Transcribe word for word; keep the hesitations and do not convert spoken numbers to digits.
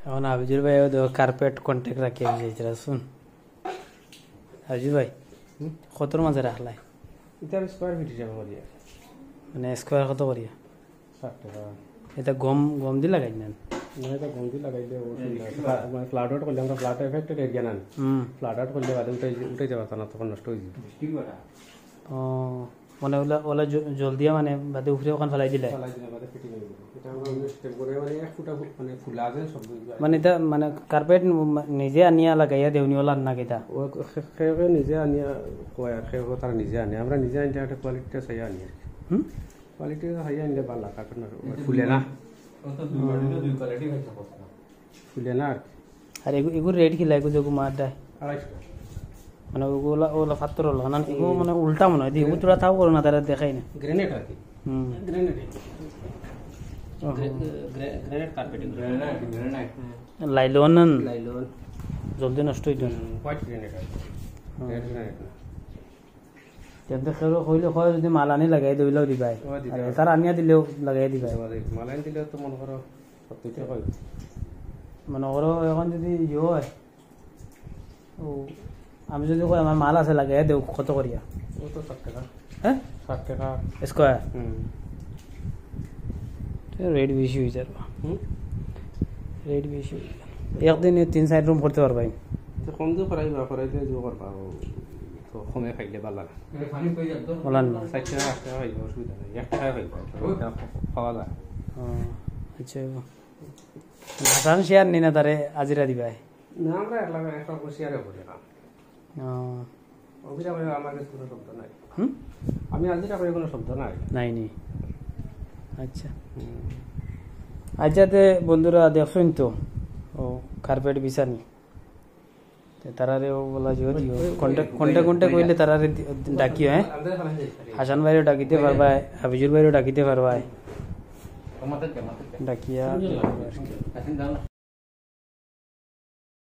এখন হাবিজুর ভাই ও দেখো কার্পেট কন্ট্যাক্ট রাখি আমি চাইছিলাম, শুন। হাবিজুর ভাই, হুম? কতর মাঝে রাখলাই? এটা আমি স্কোয়ার ফিট হিসাবে করি আর। মানে স্কোয়ার কত করিয়া? ষাট টাকা। এটা গম, গম দি লাগাই নেন? না, এটা গম দি লাগাইলে ও সুন্দর। ফ্লা-, মানে ফ্ল্যাট আউট করলে আমরা ফ্ল্যাট এফেক্টেড এরিয়া না। হুম। ফ্ল্যাট আউট করলে বাদে উঠাই, উঠাই যাবা তা না, তখন নষ্ট হয়ে যাবে। ও, মানে ওলা, ওলা জ-, জলদিয়া মানে বাদে উপরে ওখান ফেলাই দিলে? ফেলাই দিলে বাদে ফিটিং হয়ে যাবে। এটা আমরা অন্য সিস্টেম করে মানে এক ফুটা ফু-, মানে ফুলা আছে সব। মানে এটা মানে কার্পেট নিজে আনিয়া লাগাইয়া দেউনি ওলা না কিতা? ও খে-, খে-, খে নিজে আনিয়া কয় আর খে-, খে তারা নিজে আনে। আমরা নিজে আনতে একটা কোয়ালিটিটা চাই আনি আর কি। হুম? কোয়ালিটি তো হাই আনলে ভালো লাগে, কারণ আর ফুলে না। ও তো দুই কোয়ালিটি, দুই কোয়ালিটি হয়েছে প্রশ্ন। ফুলে না আর কি। আর এগু-, এগুর রেট কি লাগে, যেগু মার দেয়? আড়াইশো। মানে ওগুলা, ওগুলা পাথর হলো না, এগু হুম। মানে উল্টা মনে হয়, এগু তোরা তাও করো না, তারা দেখাই না। গ্রেনাইট আর কি। হুম। গ্রেনাইট। ওহো। Grey-, grey-, granite carpeting. Granite, granite. Nylon. Nylon. জলদি নষ্ট হইতো না। হুম, হোয়াইট গ্রেনাইট আর কি। হুম। রেড গ্রেনাইট না। তেন্তে কেউ কইলে কয় যদি মাল আনি লাগাই দে, ওইলাও দিবাই। ও দিবাই। আর তারা আনিয়া দিলেও লাগাই দিবাই। দিবাই। মাল আনি দিলেও তো মনে করো সত্তর টাকা হইবে। মনে করো এখন যদি ইয়ে হয়, ও, আমি যদি কই আমার মাল আছে লাগাই দেও, কত করিয়া? ও তো ষাট টাকা। হ্যাঁ? ষাট টাকা। স্কোয়ার? হুম। তো রেট বেশি হয়ে যাবে। হুম? রেট বেশি হয়ে যাবে। একদিনে তিন চার রুম করতে পারবাই। তো কম দিয়ে করাইবা, করাইতে যে করবা, ও তো কমে খাইলে ভালো লাগে। বলেন না। ষাট টাকা, আশি টাকা খাইবা, অসুবিধা নাই। এক টাকা খাইবা, খাওয়া যায়। ও, আচ্ছা। আসান শেয়ার নি না তারে আজিরা দিবাই? না, আমরা এক লাখ, এক লাখ শেয়ারে করি না। ও। অভিযোগ হয়ে আমার কাছে কোনো শব্দ নাই। হুম? আমি আজিরা করে কোনো শব্দ নাই। নাই নি। আচ্ছা। হুম। আচ্ছা, তে বন্ধুরা দেখছইন তো, ও কার্পেট বিছানি। তে তারারে ও বলা যে ওই, ওই, ওই, কন্ট্যাক্ট, ওই, কন্ট্যাক্ট, ওই, কন্ট্যাক্ট ওই, হইলে তারারে দি-, ডাকিও, হ্যাঁ? আমাদের এখানে আছে, এখানে। হাসান ভাইরও ডাকিতে ওই, পারবায়, হাফিজুর ভাইরও ডাকিতে পারবায়। আমাদের কে, আমাদের কে? ডাকিয়া আসেন, যাও না।